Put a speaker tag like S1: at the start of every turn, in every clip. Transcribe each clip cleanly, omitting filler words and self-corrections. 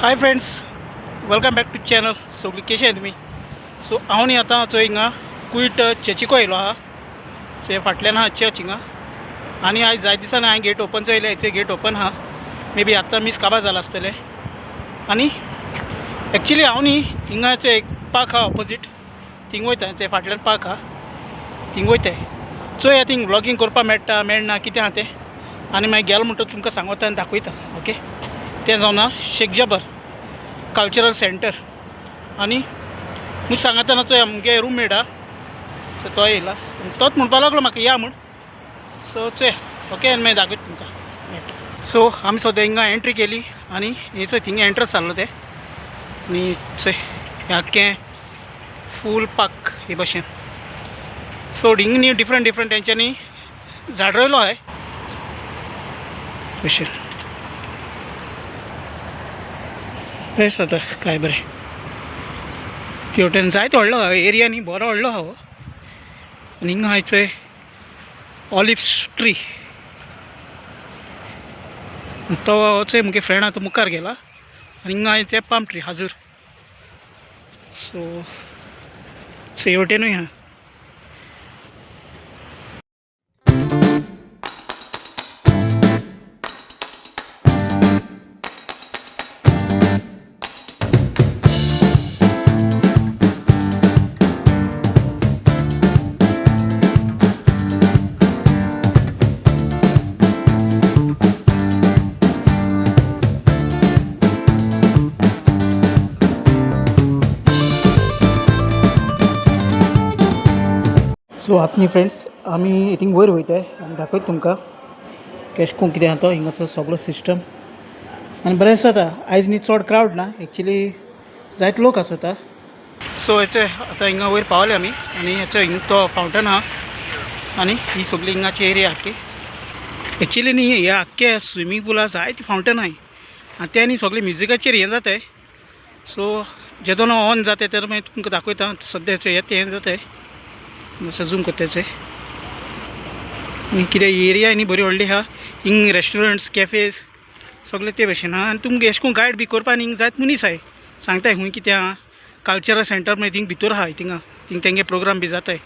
S1: Hi friends, welcome back to channel. सगळी कशें तुमी? सो हांव न्ही आतां चोय हिंगा कुयट चर्चिको येयलो आहा. सो हे फाटल्यान आहा चर्च हिंगा. आनी आयज जाय दिसांनी हांवें गेट ओपन चोयलें, हेचे गेट ओपन आहा. मे बी आतां मीस काबार जाला आसतलें. आनी एक्चुली हांव न्ही हिंगा एक पार्क आहा ऑपोजीट, थिंग वयता. हेचे फाटल्यान पार्क आहा, थिंग वयताय. चोया थिंग व्लॉगींग करपाक मेळटा मेळना कितें आहा तें. आनी मागीर गेलो म्हणटकच तुमकां सांगता आनी दाखयता. ओके, तें जावन आहा शेख जबर कल्चरल सेंटर. आनी म्हूण सांगतना चोय आमगे रूममेट आहा, सो तो येयला, तोच म्हणपाक लागलो म्हाका या म्हूण. सो चोया, ओके, आनी मागीर दाखयता तुमकां मेळटा. सो आमी सद्या हिंगा एंट्री केली आनी हे चोय थिंगा एंट्रन्स जाल्लो तें. आनी चोय हें आख्खें फूल पार्क हे भशेन. सो हिंग न्ही डिफरंट डिफरंट तेंच्यांनी झाड रोयलो आहाय भशेन. बरें आतां काय बरें ते वटेन जायते व्हडलो एरिया न्ही, बरो व्हडलो आहा हो. आनी हिंगा आहाय चोय ऑलिव्स ट्री. तो चोय मुगे फ्रेंड आहा तो मुखार गेला. आनी हिंगा आहाय ते पाम ट्री हाजूर. सो सो हे वटेनूय आहा. सो आतां न्ही फ्रेंड्स आमी थिंग वयर वयताय आनी दाखयता तुमकां केश कोन कितें आहा तो हिंगाचो सगळो सिस्टम. आनी बरें आसा आतां आयज न्ही चड क्रावड ना, एक्चुली जायते लोक आसता. सो हेचे आतां हिंगा वयर पावले आमी. आनी हेचो हिंग तो फावंटन आहा. आनी ही सगळी हिंगाची एरिया आख्खी. एक्चुली न्ही हे आख्खे स्विमींग पुला जायते फावंटन आहाय. आनी ते न्ही सगळे म्युजिकाचेर हें जाताय. सो जेदोना ऑन जाता तेन्ना मागीर तुमकां दाखयता. सद्याचें हें तें जाताय मातसो झूम करता. आनी कितें एरिया न्ही बरी व्हडली आहा. हिंग रेस्टोरंट्स कॅफेज सगळे ते भशेन आहा. आनी तुमकां एशें कोन्न गायड बी करपा न्ही जायते मनीस आहाय, सांगताय खूंय कितें आहा. कल्चरल सेंटर मागीर थिंग भितर आहा, थिंगा थिंग तेंगे प्रोग्राम बी जाताय.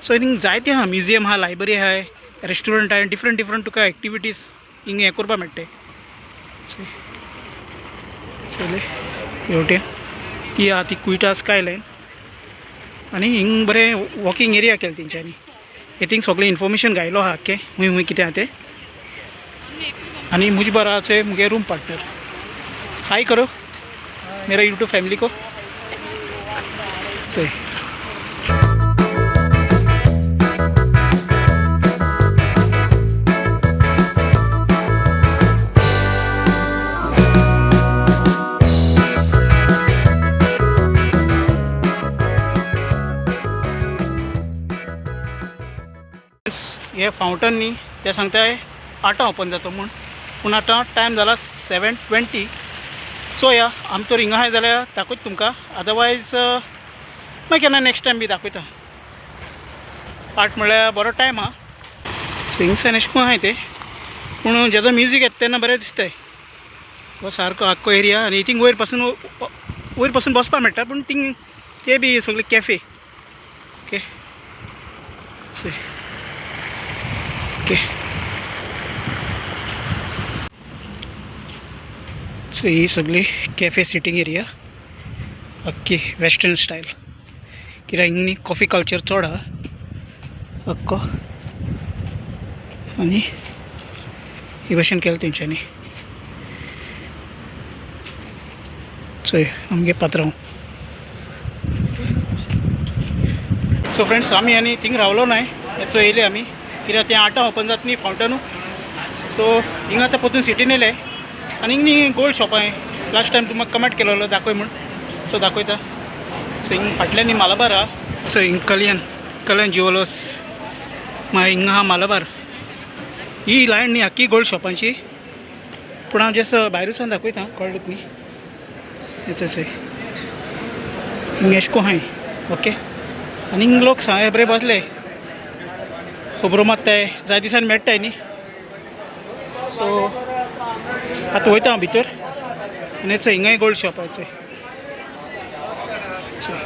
S1: सो थिंग जायते आहा, म्युजियम आहा, लायब्ररी आहाय, रेस्टोरंट आहाय, डिफरंट डिफरंट तुका एक्टिविटीज हिंग हें करपा मेळटाय. चोयलें हेवटेन ती आहा ती कुयटा स्काय लायन. आनी हिंग बरें वॉकिंग एरिया केलें तेंच्यांनी. हे थिंग सगळें इन्फॉर्मेशन घायलो आहा आख्खें खूंय खूंय कितें आहा तें. आनी मुजे बरा चोय मुगे रूम पार्टनर, हाय करो मेरा यूट्यूब फैमिली को. चोय हे फावंटन न्ही ते सांगताय आठां ओपन जाता म्हूण, पूण आतां टायम जाला 7:20. चोया आमी तर हिंगा आहाय जाल्यार दाखयता तुमकां, अदरवायज मागीर केन्ना नेक्स्ट टायम बी दाखयता. 8 म्हळ्यार बरो टायम आहा. सो हिंगसान एशें कोन्न आहाय तें, पूण जेदो म्युजीक येता तेन्ना बरें दिसताय हो सारको आख्खो एरिया. आनी थिंग वयर पासून बसपाक मेळटा, पूण थिंग ते बी सगळे कॅफे. ओके चोय, ओके. सो ही सगळी कॅफे सिटींग एरिया अख्खी वेस्टर्न स्टायल. कित्याक हिंग न्ही कॉफी कल्चर चड आहा अख्खो. आनी हे भशेन केलें तेंच्यांनी. चोय आमगे पात्रांव. सो फ्रेंड्स आमी आनी थिंग रावलो नाय, हेचो येयले आमी कित्याक तें आठां ओपन जाता न्ही फावंटनू. सो हिंगा आतां परतून सिटीन येयले. आनी हिंग न्ही गोल्ड शॉप आहाय, लास्ट टायम तुमकां कमेंट केलेलो दाखय म्हूण, सो दाखयता. सो हिंग फाटल्यान न्ही मालाबार आहा. सो हिंग कल्याण कल्याण ज्युवेलर्स, मागीर हिंगा आहा मालाबार. ही लायन न्ही आख्खी गोल्ड शॉपांची, पूण हांव जस्ट भायरूसान दाखयता, कळ्ळें न्ही. हेचो चोय हिंग एशें कोन्न आहाय. ओके, आनी हिंग लोक सांग बरे बसले, खबरो मारताय, जाय दिसांनी मेळटाय न्ही. सो आतां वयता हांव भितर आनी चोय हिंगाय गोल्ड शॉप आहा चोय. चोय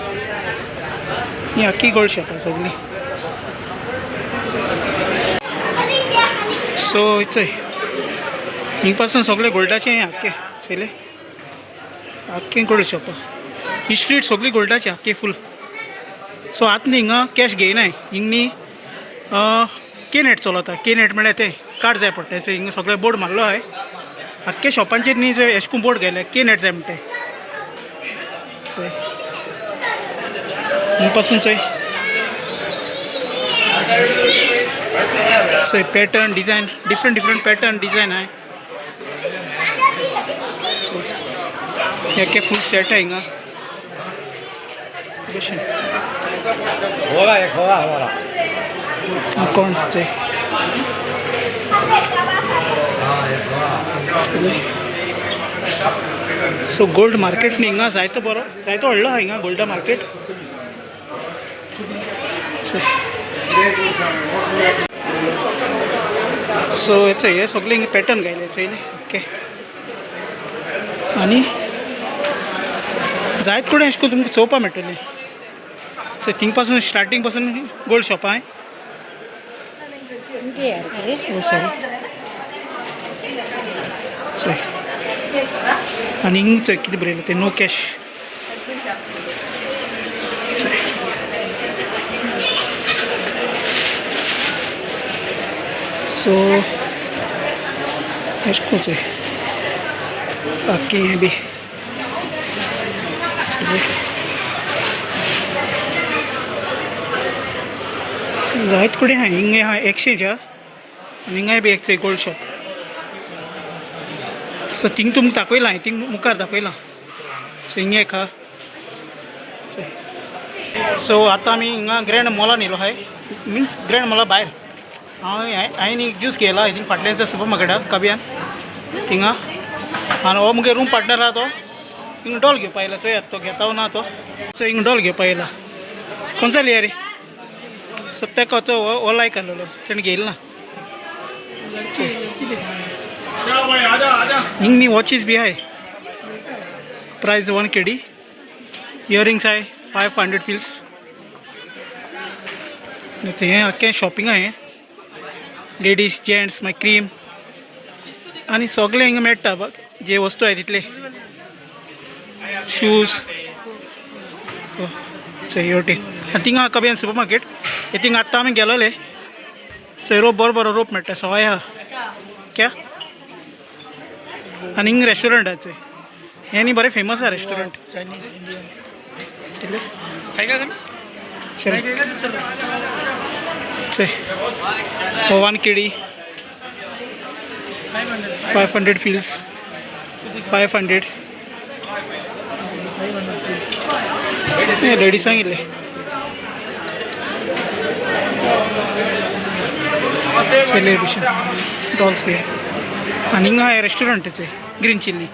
S1: ही आख्खी गोल्ड शॉप आहा सगळी. सो चोय हिंग पासून सगळे गोल्डाचे हें आख्खे चोयले आख्खें गोल्ड शॉप आहा. ही स्ट्रीट सगळी गोल्डाची आख्खी फूल. सो आतां न्ही हिंगा कॅश घेयनाय, हिंग न्ही के नेट चलता. के नेट म्हळ्यार तें कार्ड जाय पडटा. चोय हिंगा सगळे बोर्ड मारलो आहाय आख्खे शॉपांचेर न्ही. चोय एशें करून बोर्ड घायले, के नेट जाय म्हणटे. चोय हिंग पासून चोय चोय pattern design, different different pattern design आहाय. सो हे फूल सेट आहे हिंगा भशेन.
S2: खोला खोला.
S1: कोण चोय. सो गोल्ड मार्केट न्ही हिंगा जायतो बरो, जायतो व्हडलो आहा हिंगा गोल्डा मार्केट. सो हेचो हे सगळे हिंगा पॅटर्न घायले चोयले. ओके, आनी जायत कडेन अशें करून तुमकां चोवपा मेळटलें. सो थिंग पासून स्टार्टींग पासून गोल्ड शॉपां आहाय. सॉरी, चोय आनी हिंग चोय कितें बरयलां तें, नो कॅश. चोय सो एशें करून चोय बाकी हें बी जायत कडेन आहा. हिंगा आहा एक्सचेंज आहा आनी हिंगाय बी एक चोय गोल्ड शॉप. सो थिंग तुमकां दाखयलां हांवें, थिंग मुखार दाखयलां. सो हिंगा एक आहा चोय. सो आतां आमी हिंगा ग्रँड मॉलान येयलो आहाय, मिन्स ग्रँड मॉला भायर. हांव हांवें एक ज्यूस घेयला थिंग फाटल्यान सुपर मार्केटाक कबियान थिंगा. आनी हो मुगे रूम पार्टनर आहा तो हिंगा डॉल घेवपा येयला. चोयात तो घेता ना तो. चोय हिंगा डॉल घेवपा येयला. खंयचो लिया रे? सो तेका तो हो लायक आहलोलो, तेणें घेयला ना. हिंग न्ही वॉचीस बी आहाय, प्रायस 1 KD. Earrings आहाय 500 फिल्स. हें आख्खें शॉपिंग आहा हें, लेडीज जेंट्स मागीर क्रीम आनी सगळें हिंगा मेळटा जे वस्तू आहाय तितले. शूज चोय हे वटेन. आनी थिंगा कबियान सुपर मार्केट हे थिंगा आत्तां आमी गेलोले. चोय रोप बरो बरो रोप मेळटा सवाय आहा क्या. आनी हिंग रेस्टोरंट आहा चोय, हें न्ही बरें फेमस आहा रेस्टोरंट.
S3: Chinese Indian.
S1: चले
S3: खाएगा ना?
S1: चल चोय 1 KD 500 fils 500. लेडिसांक इल्ले चले भशेन डॉल्स बी. आनी हिंगा हें रेस्टोरंट चोय ग्रीन चिल्ली.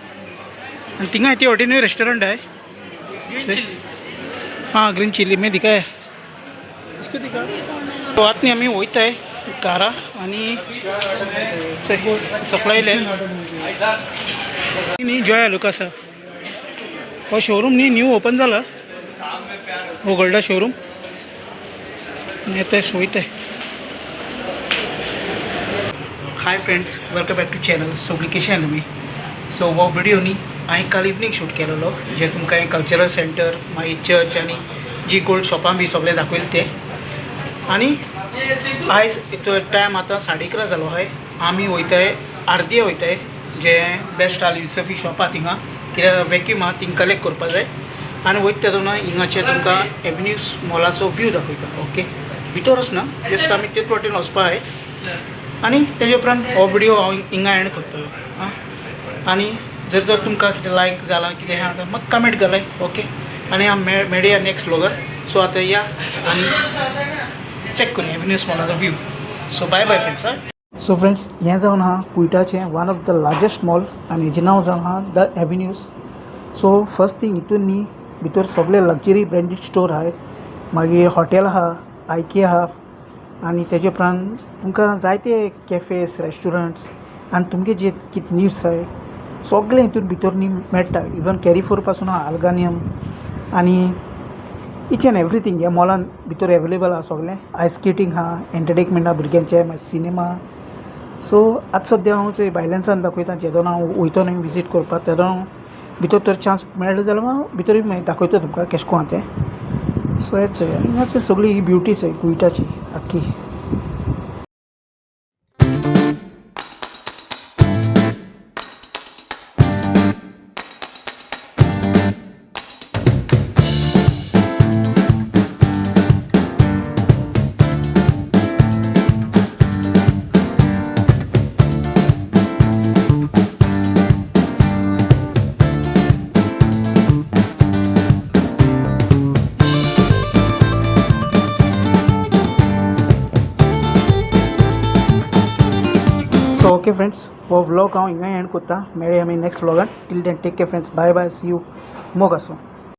S1: आनी थिंगा ती वटेनूय रेस्टोरंट आहे. हां ग्रीन चिल्ली में दिखाय. सो आतां न्ही आमी वयताय कारा आनी सकला येयले न्ही. जॉय आलुकास आसा हो शोरूम न्ही न्यू ओपन जाला हो गोल्डा शोरूम. आनी आतां वयताय. Hi friends, welcome back to channel. सगळीं कशें आहा तुमी? सो हो व्हिडियो न्ही हांवें काल इवनींग शूट केलेलो, जे तुमकां हांवें कल्चरल सेंटर मागीर चर्च आनी जी गोल्ड शॉपां बी सगळें दाखयलें तें. आनी आयज हेचो टायम आतां 11:30 जालो आहाय. आमी वयताय आर्दिया वयताय, जे बेस्ट आल युसफी शॉप आहा थिंगा, कित्याक वॅक्यूम आहा थिंग कलेक्ट करपा जाय. आनी वयता तेदोना हिंगाचे तुमकां एवन्यूज मॉलाचो व्यू दाखयता. ओके, भितर वचना, जस्ट आमी तेच वाटेन वचपा आहाय. आनी तेजे उपरांत हो व्हिडियो हांव हिंगा एंड करतलो. आं, आनी जर तर तुमकां कितें लायक जालां कितें आहा जाल्यार म्हाका कमेंट कराय. ओके, आनी हांव मेळया नेक्स्ट व्लॉगार. सो आतां या आनी चॅक करुया एवन्यूज मॉलाचो view. So bye bye friends. So friends, हें जावन आहा कुयटाचें one of the largest mall आनी हेजें नांव जावन आहा the avenues. So first thing हितून न्ही भितर सगळे लग्जरी ब्रँडीड स्टोर आहाय, मागीर हॉटेल आहा, आयकी आहा आनी तेजे उपरांत तुमकां जायते कॅफेज रेस्टोरंट्स आनी तुमगे जे कितें निड्स आहाय सगळें हितून भितर न्ही मेळटा. इवन कॅरिफोर पासून आहा, आल्गानियम आनी इच एन एवरीथींग ह्या मॉलान भितर एवेलेबल आहा सगळें. आयस स्केटींग आहा, एंटरटेनमेंट आहा भुरग्यांचें, मागीर सिनेमा. सो आतां सद्द्या हांव चोय भायल्यानसान दाखयता. जेदोना हांव वयतो न्ही विजीट करपाक तेदोना हांव भितर तर चान्स मेळ्ळो जाल्यार हांव भितरूय मागीर दाखयता तुमकां केशें कोन्न आहा तें. सो हेंच चोय आनी हांगा सगळी ही ब्युटी चोय कुयटाची आख्खी. सो ओके फ्रेंड्स, हो व्लॉग हांव हिंगा एंड करता. मेळया आमी next व्लॉगान. Till then take care friends, bye bye, see you. मोग आसूं.